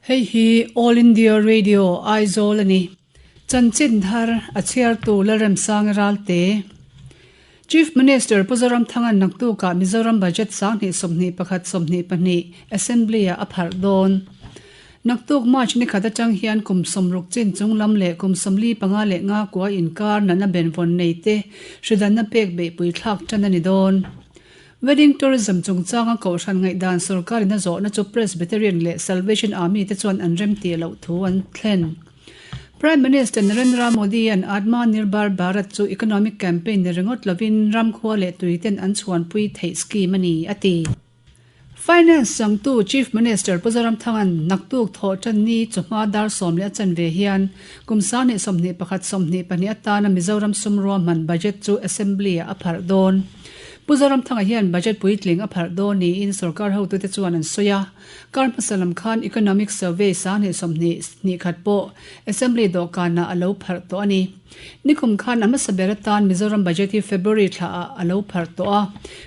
Hei hi All India Radio Aizawl a ni. Chanchin thar a chhiartu Lalremsanga Ralte. Chief Minister Pu Zoramthanga'n naktukah Mizoram Budget 2021 22 Assembly-ah a pharh dawn. Naktuk March nikhat atang hian kum 60 chin chung lam leh kum 45 leh nga kua inkar natna benvawn nei te hridanna pek beihpui thlak tan a ni dawn. Wedding Tourism chungchanga Kohhran ngaihdan sorkarin a zawhna chu Presbyterian leh Salvation Army te chuan an rem tih loh thu an thlen. Prime Minister Narendra Modi-a'n Atma Nirbhar Bharat chu economic campaign ni ringawt lovin ram khua leh tui ten an chhuanpui theih scheme a ni, a ti. Finance changtu Chief Minister Pu Zoramthanga'n naktuk thawh tan ni chawhma dar sawm leh a chanve hian kum 2021 22 atana Mizoram sum ruahman budget chu Assembly-ah a pharh dawn. Pu Zoramthanga hian budget puitling a pharh dawn niin sorkar hotute chuan an sawi a. Kar hmasa lam khan Economic Survey 20 hnih khat pawh Assembly dawhkanah a lo pharh tawh a ni. Nikum khan a hmasa ber atan Mizoram budget hi February thlaah a lo pharh tawh a.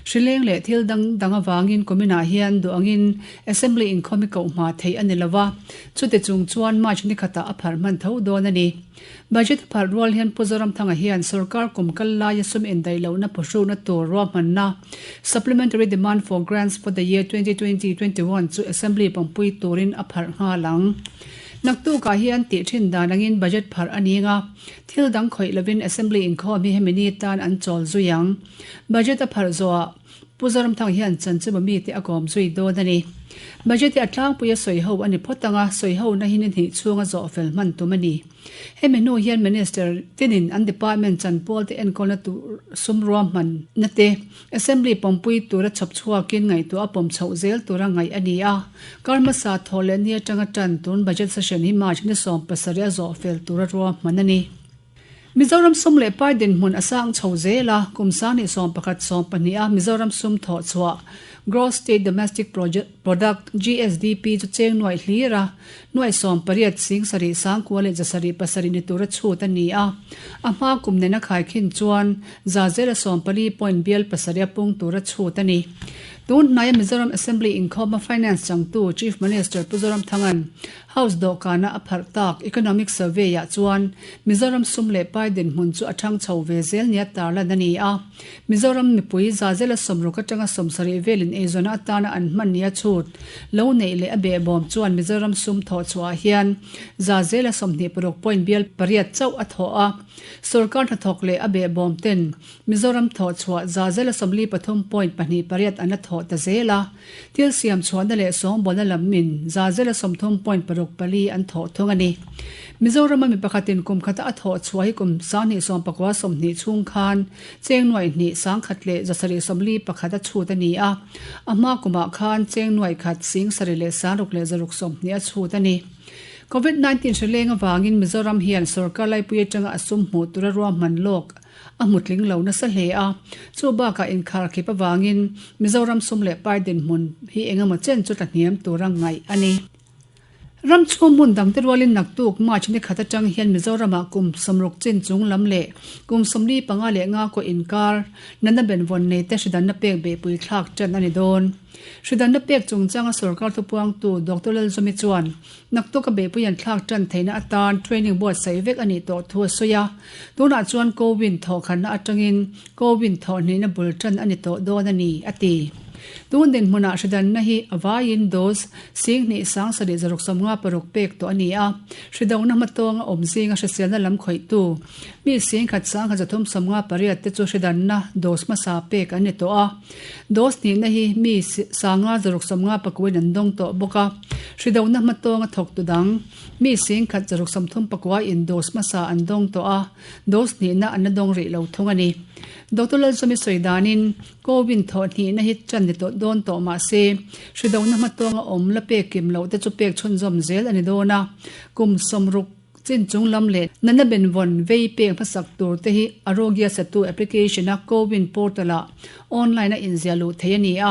Hrileng leh thil dang dang avangin kuminah hian duh angin Assembly inkhawm hi koh hma theih a ni lo a. Chute chung chuan March nikhatah a pharh hman tho dawn a ni. Budget a pharh rual hian Pu Zoramthanga hian sorkar kum kal laia sum indaih lohna phuhrukna tur ruahmanna Supplementary Demand for Grants for the Year 2020-21 chu Assembly pawmpui turin a pharh nghal ang. Naktukah hian tih thin dan angin budget pharh a ning a, thil dang khawih lovin Assembly inkhawm hi hemi ni tan an chawl zui ang. Budget a pharh zawhah Pu Zoramthang hian chanchinba mite a kawm zui dawn a ni. Budget hi a tlangpui a sawi ho a ni phawt ang a, sawi ho na hi ni hnih chhunga zawh fel hman tum a ni. Hemi hnu hian Minister tinin an department chanpual te enkawlna tur sum ruahman na te Assembly pawmpui tura chhawp chhuakin ngaihtuah a pawm chhoh zel tura ngaih a ni a. Kar hmasa thawh leh ni atanga tan tun budget session hi March ni 17 a zawh fel tura ruahman a ni. Mizoram sum leh pai dinhmun a sang chho zel a, kum 2011 12 a Mizoram sum thawh chhuah, Gross State Domestic Product, GSDP, chu cheng nuaih hlir a, nuaih 18 sing sarih sangkua leh zasarih pasarih ni tura chhut a ni a. A hma kum nena khaikhin chuan za zela sawmpali point bial pasarih a pung tura chhut a ni. Tun hnaia Mizoram Assembly inkhawma Finance changtu Chief Minister Pu Zoramthanga'n House dawhkana a pharh tak Economic Survey-ah chuan Mizoram sum leh pai dinhmun chu a thang chho ve zel nia tarlan a ni a. Mizoram mipui za zela sawmruk atanga 70 velin eizawnna atana an hman nia chhut lo neih leh a behbawm chuan Mizoram sum thawh chhuahah hian za zela 26 point bial pariat chauh a thawh a. Sorkar hnathawk leh a behbawm ten Mizoram thawh chhuah za zela 43 point pahnih pariat an la thawh ta zel a. Thil siam chhuahna leh sawngbawlna lam min za zela 30 point paruk pali an thawh thung a ni. Mizorama mi pakhatin kum khata a thawh chhuah hi kum 2019 20 chhung khan cheng nuaih hnih sangkhat leh zasarih 41 a chhut a ni a. A hma kumah khan cheng nuaih khat sing sarih leh sangruk leh zaruk 20 a chhut a ni. Covid 19 hri leng avangin Mizoram hian sorkar laipui atanga a sum hmuh tura ruahman lawk a hmu tling lo nasa hle a. Chu bakah inkharkhip avangin Mizoram sum leh pai dinhmun hi engemaw chen chu tlahniam tura ngaih a ni. Ram chhung hmun dangte rualin naktuk March ni khat atang hian Mizoramah kum 60 chin chung lam leh kum 45 leh nga kaw inkar natna benvawn neite hridanna pek beihpui thlak tan a ni dawn. Hridanna pek chungchanga sorkar thupuangtu Doctor Lalzawmi chuan naktuk a beihpui an thlak tan theihna atan training buatsaih vek a nih tawh thu a sawi a. Tunah chuan CoWIN thawhkhatna atangin CoWIN thawhhnihna bul tan a ni tawh dawn a ni, a ti. Tun dinhmunah hridanna hi a vaiin dose 2 sang sarih zaruk sawmnga paruk pek tawh a ni a. Hridona hmatawnga awm zinga hriselna lam khawihtu mi 10 sang 358 te chu hridanna dose hmasa pek an ni tawh a. Dose hnihna hi mi sanga zaruk sawmnga pakuin an dawng tawh bawk a. Hridona hmatawnga thawktu dang Mi 10 zaruk 30 pakua in dose hmasa an dawng tawh a, dose hnihna an la dawng rih lo thung a ni. Doctor Lalzawmi sawi danin, CoWIN thawh hnihna hi tan ni tawh dawn tawh mah se, hridohna hmatawnga awm la pek kim loh te chu pek chhunzawm zel a ni dawn a, kum 60 chin chung lam leh natna benvawn vei pek hmasak tur te hi Arogya Setu application a CoWIN portal ah online a inziah luh theih a ni a,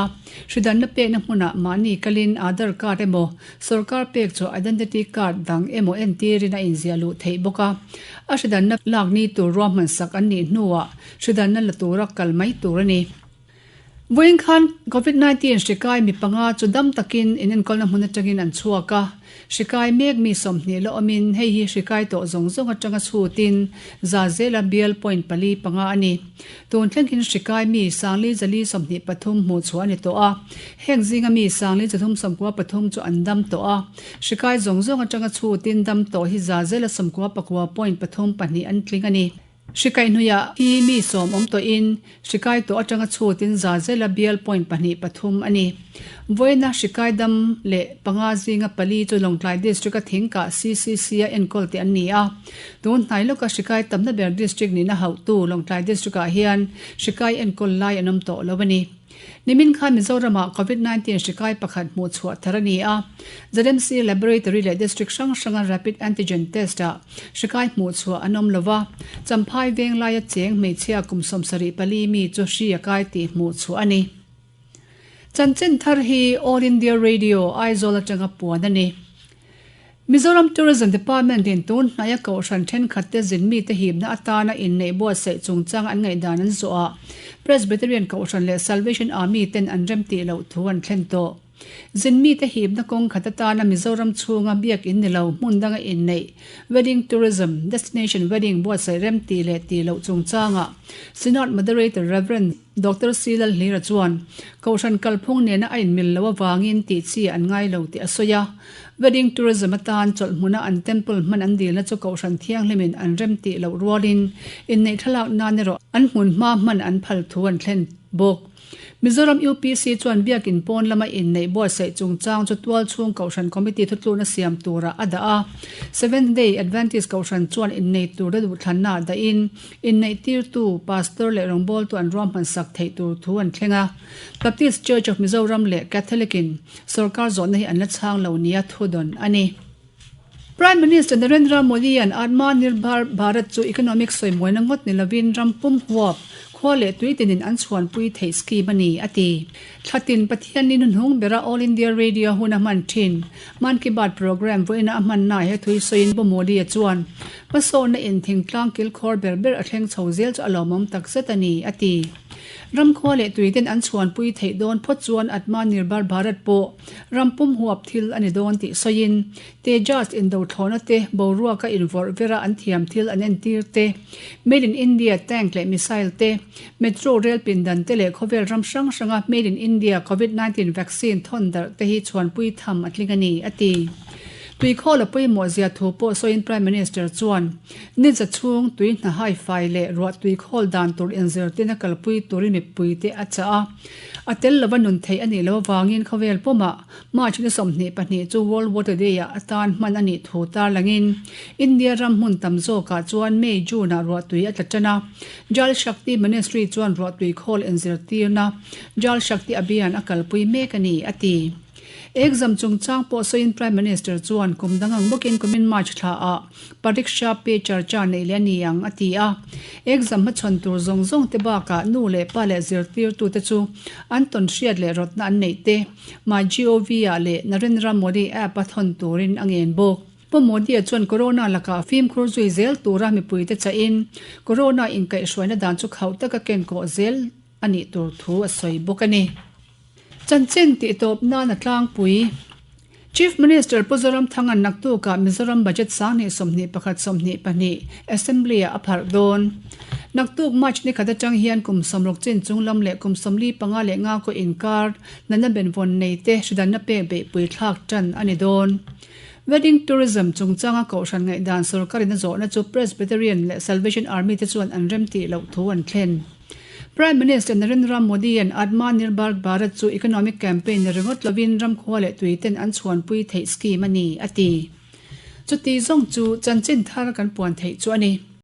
hridanna pekna hmunah mahni kalin Aadhaar card emaw Sorkar pek chu identity card dang emaw entirin a inziah luh theih bawk a, a hridanna lak ni tur ruahman sak an nih hnuah hridanna la tura kal mai tur a ni. Vawiin khan Covid 19 hri kai mi panga chu dam takin inenkawlna hmun atangin an chhuak a, hri kai mek mi 20 la awmin hei hi hri kai tawh zawng zawng atanga chhutin za zela bial point pali panga a ni. Tun thlengin hri kai mi sangli zali 23 hmuh chhuah a ni tawh a, heng zinga mi sangli 393 chu an dam tawh a, hri kai zawng zawng atanga chhutin dam tawh hi za zela 99 point pathum pahnih an tling a ni. Hri kaihhnuiah hi mi sawm awm tawhin hri kai tawh atanga chhutin za zela bial point pahnih pathum a ni. Vawiina hri kai dam leh panga zinga pali chu Lawngtlai District-a thingkah CCC-a enkawl tih an ni a. Tun hnai lawka hri kai tamna ber District nihna hauhtu Lawngtlai District-ah hian hri kai enkawl lai an awm tawh lo a ni. Nimin khan Mizoramah Covid 19 hri kai pakhat hmuh chhuah thar a ni a. ZMC Laboratory leh District hrang hranga Rapid Antigen Test-ah hri kai hmuh chhuah an awm lo va, Champhai veng laia cheng hmeichhia kum 74 mi chu hri a kai tih hmuh chhuah a ni. Chanchin thar hi All India Radio, Aizawl atanga puan a ni. Mizoram Tourism Department in tun hnaia kohhran thenkhatte zin mite hipna atana inneih buatsaih chungchang an ngaihdan an zawh ah Presbyterian Kohhran leh Salvation Army ten an remtih loh thu an thlen tawh. Zin mite hipna kawng khat atana Mizoram chhunga biak in ni lo hmun danga inneih Wedding Tourism, Destination Wedding buatsaih remtih leh tih loh chungchangah Synod Moderator Rev. Doctor C. Lalhlira chuan Kohhran kalphung nena a inmil loh avangin tih chi an ngai lo tih a sawi a. Wedding tourism atan chawlh hmuna an temple hman an dilna chu Kohhran Thianghlimin an rem tih loh rualin inneih thlalak nan erawh an hmun hma hman an phal thu an thlen bawk. Mizoram UPC chuan biakin pawn lama inneih buatsaih chungchang chu tualchhung Kohhran Committee thutlukna siam turah a dah a. Seventh Day Adventist Kohhran chuan innei tur a duhthlanna ah dahin inneih tirtu Pastor leh rawngbawltu an ruahman sak theih tur thu an thleng a. Baptist Church of Mizoram leh Catholic in Sorkar zawhna hi an la chhang lo nia thudawn a ni. Prime Minister Narendra Modi-a'n Atmanirbhar Bharat chu economic sawimuaina ngawt ni lovin ram pum huap, khua leh tui tinin an chhuanpui theih scheme a ni, a ti. Thlatin Pathianni hnuhnung bera All India Radio hun a hman thin. Mann Ki Baat programme vawiina a hmannaah he thui sawiin Pu Modi-a chuan hmasawnna in thingtlang kilkhawr ber ber a thleng chho zel chu a lawmawm takzet a ni, a ti. Ram khua leh tui ten an chhuanpui theih dawn phawt chuan Atmanirbhar Bharat pawh ram pum huap thil a ni dawn tih sawiin Tejas indothlawhna te, boruaka invawrh vera an thiam thil an entir te, Made in India tank leh missile te, Metro rel pindan te leh khawvel ram hrang hranga Made in India Covid 19 vaccine thawn darh te hi chhuanpui tham a tling a ni, a ti. Tuikhawl a pawimawh zia thu pawh sawiin Prime Minister chuan, Ni za chhung tui hna hai fai leh ruah tui khawl dan tur inzirtirna kalpui turin mipuite a chah a. A tel lova nun theih a nih loh avangin khawvel pumah March ni 22 chu World Water Day-ah atan hman a nih thu tarlangin India ram hmun tam zawkah chuan May, June-ah ruah tui a tla tan a. Jal Shakti Ministry chuan ruah tui khawl inzirtirna Jal Shakti Abhiyan a kalpui mek a ni, a ti. Exam chungchang pawh sawiin Prime Minister chuan kum dang ang bawkin kumin March thlaah Pariksha Pe Charcha neih leh a ni ang a ti a. Exam hmachhawn tur zawng zawng te bakah nu leh pa leh zirtirtute chu an tawn hriat leh rawtna an neih te MyGov ah leh Narendra Modi app a thawn turin a ngen bawk. Pu Modi-a chuan Corona lakah fimkhur zui zel tura mipuite chahin Corona inkaihhruaina dan chu khauh taka kenkawh zel a nih tur thu a sawi bawk a ni. Chanchin tih tawp nan a tlangpui. Chief Minister Pu Zoramthanga'n naktukah Mizoram Budget 2021 22 Assembly-ah a pharh dawn. Naktuk March ni khat atang hian kum sawmruk chin chung lam leh kum 45 leh nga kaw inkar natna benvawn nei te hridanna pek beihpui thlak tan a ni dawn. Wedding Tourism chungchanga kohhran ngaihdan sorkarin a zawhna chu Presbyterian leh Salvation Army te chuan an remtih loh thu an thlen. Prime Minister Narendra Modi-a'n Atmanirbhar Bharat chu economic campaign ni ringawt lovin ram khua leh tui ten an chhuanpui theih scheme a ni, a ti. Chuti zawng chu chanchin thar kan puan theih chu a ni.